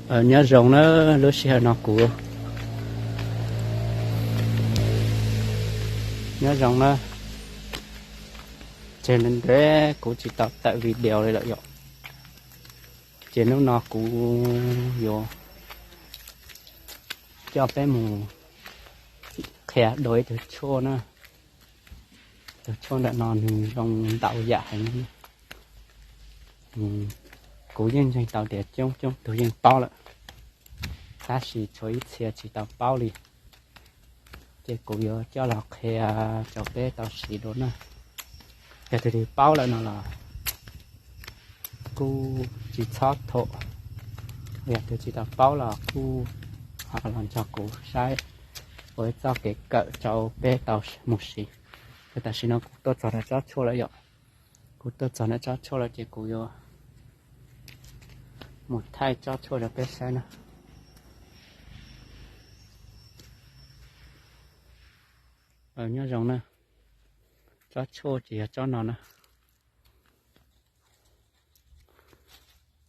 Nyob zoo na, lub sij hawm no kuv nyob zoo na, tseg ntev kuv tsis tau tawm video li lawm yom. Ces hnub no kuv yuav coj peb mus qhia dua ib tug tshuaj na. Tus tshuaj ntawm no nws zoo ntau yam heev. Kuv yeej ntseeg tau tias coob coob tus yeej paub lawm, tab sis tshuav ib txhia tsis tau paub li. Ces kuv yuav coj los qhia rau peb tau siv dua na. Yog tus twg paub lawm no los kuj tsis txhob thuam, yog tus tsis tau paub los kuj ho los nrog kuv saib ua ib txoj kev kawm rau peb tau mus siv. Ces tam sim no kuv tuaj txog ntawm tsob tshuaj lawm yom. Kuv tuaj txog ntawm tsob tshuaj lawm ces kuv yuav mus thaij tsob tshuaj rau peb saib na. Nyob zoo na, tsob tshuaj ces yog tsob no na.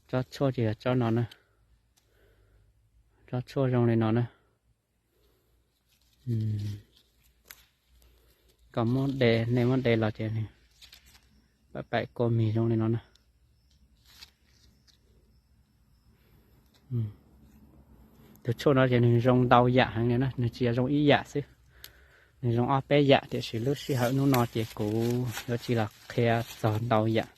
Tsob tshuaj ces yog tsob no na. Tsob tshuaj zoo li no na. Kom muab de, nej muab de los ces nws paim paim kua mis zoo li no na. Tus tshuaj no ces nws zoo ntau yam heev li na, nws tsis yog zoo ib yam xwb, nws zoo ob peb yam, tiam sis lub sij hawm hnub no ces kuv yuav tsis los qhia txog ntau yam,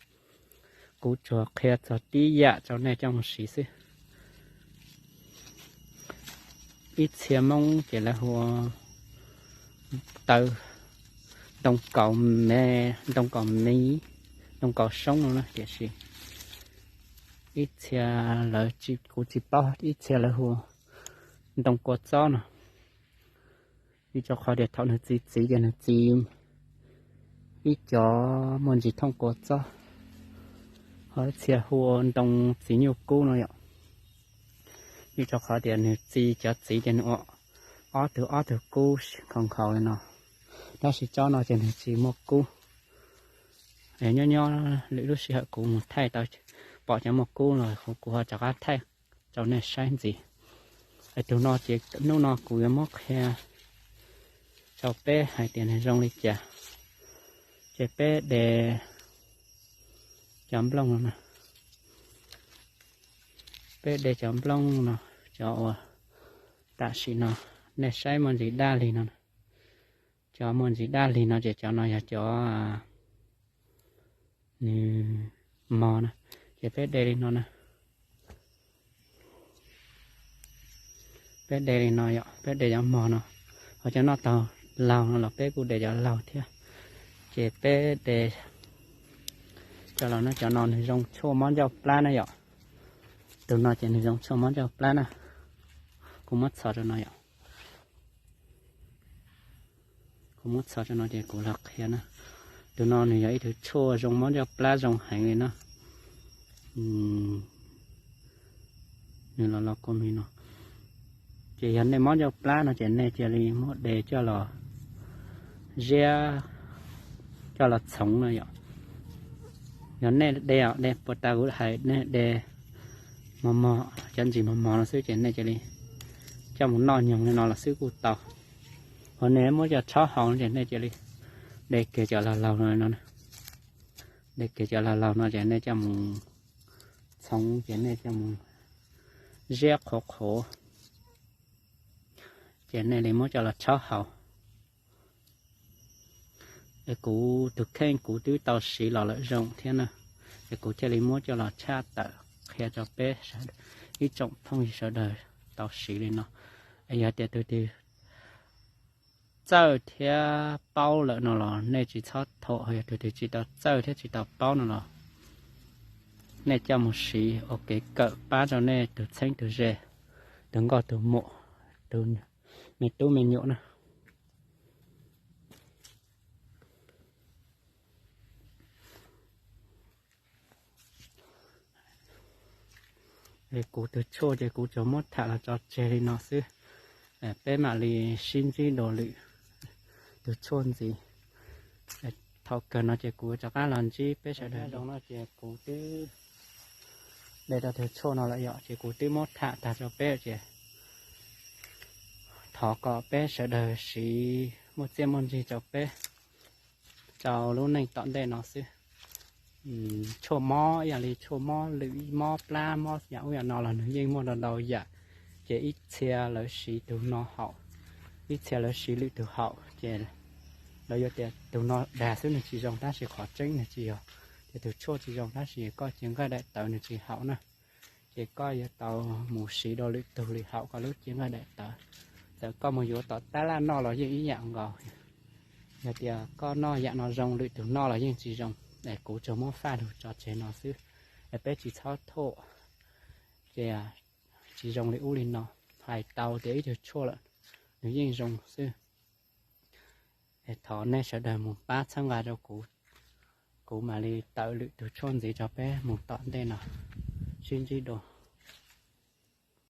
kuv tsuas qhia txog tib yam rau nej coj mus siv xwb. Ib txhia Hmoob ces lawv hu ua taw ntoo kaus me, ntoo kaus miv, ntoo kaus soob no na, tiam sis ib txhia lawv, kuv tsis paub, ib txhia lawv hu ua ntoo kua txob no. Vim rau qhov tias thaum nws txi txiv ces nws txi ib cov muaj ntsis thooj kua txob, ho ib txhia hu ua ntoo txiv nyuj kub no yom. Vim rau qhov tias nws txi cov txiv ces nws ua ob tug ob tug kub nkhaus nkhaus li no, tab sis tsob no ces nws tsis muaj kub. Nyob nyob lwm lub sij hawm kuv mus thaij tau pom cov muaj kub los kuv ho rov qab thaij rau nej saib ntxiv. Es tus no ces hnub no kuv yuav muab qhia rau peb hais tias nws zoo li cas. Ces peb de cov nplooj no, peb de cov nplooj no, cov uas tam sim no nej saib muaj ntsis daj li no, cov muaj ntsis daj li no ces cov no yog cov nws mog na, ces peb de li no na. Peb de li no yom, peb de cov mog no, ho cov noj taug laug no los peb kuj de cov laug thiab. Ces peb de cov los no, cov no nws zoo tshuaj mob ncauj plab na yom. Tus no ces nws zoo tshuaj mob ncauj plab na. Kuv muab txhos rau no yom. Kuv muab txhos rau no ces kuv los qhia na. Tus no nws yog ib tug tshuaj zoo mob ncauj plab zoo heev li na. Nws los los kua mis no. Ces yog nej mob ncauj plab no ces nej cia li muab de coj los ziab, coj los txhoov no yom. Yog nej de, de puas tas kuv hais, nej de mos mos, cov ntsis mos mos no xwb ces nej cia li coj mus noj nyoos li no los xwb kuj tau. Ho nej muab coj tshob haus no ces nej cia li de kiag cov laug laug no, de kiag cov laug laug no ces nej coj mus txhoov, ces nej coj mus ziab qhuav qhuav, ces nej li muab coj los tshob haus. Es kuv tus kheej kuv twb tau siv los lawm zoo thiab na, es kuv thiaj li muab coj los tshaj tawm qhia rau peb ib tsoom phooj ywg sawv daws tau siv li no. Es yog tias tus twg txawj thiab paub lawm no los nej tsis txhob thuam, ho yog tus twg tsis tau txawj thiab tsis tau paub no los nej coj mus siv ua kev kawm pab rau nej tus txheeb tus ze, tus nkauj tus muam, tus me tub me nyuam na. Kuv tus tshuaj ces kuv tsuas muab tham los tso tseg li no xwb. Peb mam li sib ntsib dua lwm tus tshuaj ntxiv. Thaum kawg no ces kuv rov qab los ntsib peb sawv daws. Zoo no ces kuv twb de rau tus tshuaj no lawm yom, ces kuv twb muab tham tag rau peb ces thov kom peb sawv daws siv muaj txiaj muaj ntsig rau peb rau lub neej tom ntej no xwb. Tshuaj mob ib yam li tshuaj mob lwm, mob plab, mob yam ub yam no los nws yeej muaj ntau ntau yam. Ces ib txhia lawv siv tus no haum, ib txhia lawv siv lwm tus haum, ces lawv yuav tias tus no dag xwb nws tsis zoo, tab sis qhov tseeb nws tsis yog. Ces tus tshuaj tsis zoo tab sis koj cia nqaij daim tawv nws tsis haum na, ces koj yuav tau mus siv dua lwm tus li haum koj lub cia nqaij daim tawv. Txawm koj mus yuav tom tab laj noj los yeej ib yam nkaus. Yog tias koj noj yam no zoo lwm tus noj los yeej tsis zoo. Es kuv tsuas muab faj lug tso tseg no xwb, es peb tsis txhob thuam. Ces tsis zoo li ub li no, hais tau tias ib tug tshuaj lawm nws yeej zoo xwb. Es thov nej sawv daws mus pab txhawb nqa rau kuv, kuv mam li tawm lwm tus tshuaj ntxiv rau peb mus tom ntej no. Sib ntsib dua.